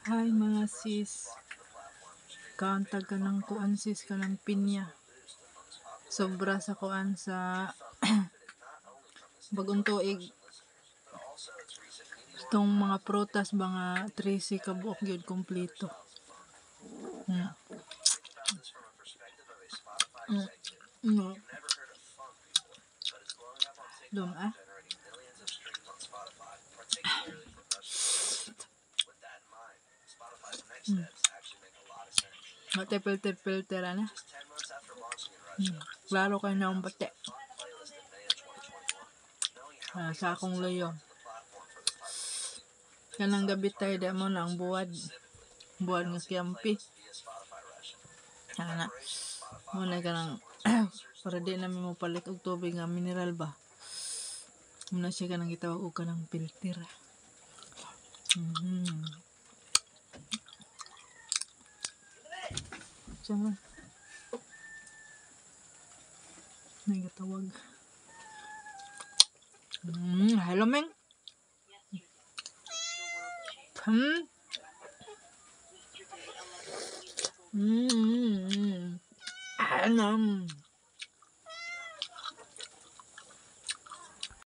Hi, mga sis. Kaon ta kanang kuan, sis, kanang pinya. Sobra sa kuan sa bagong tuig. Itong mga prutas, mga 13 ka buok gyud kompleto. Dum ah. Mate filter filter ana. Klaro kay na akong bate. Ah, sa akong luyo. Kanang gabi tayo di mo na ang buwad. Buwad nga kiyampi. Ana. Muna kanang para di namin mo palit og tubig nga mineral ba. Muna siya kanang gitawag og kanang filter. Siya man. May gatawag. Hello, Meng. Ano?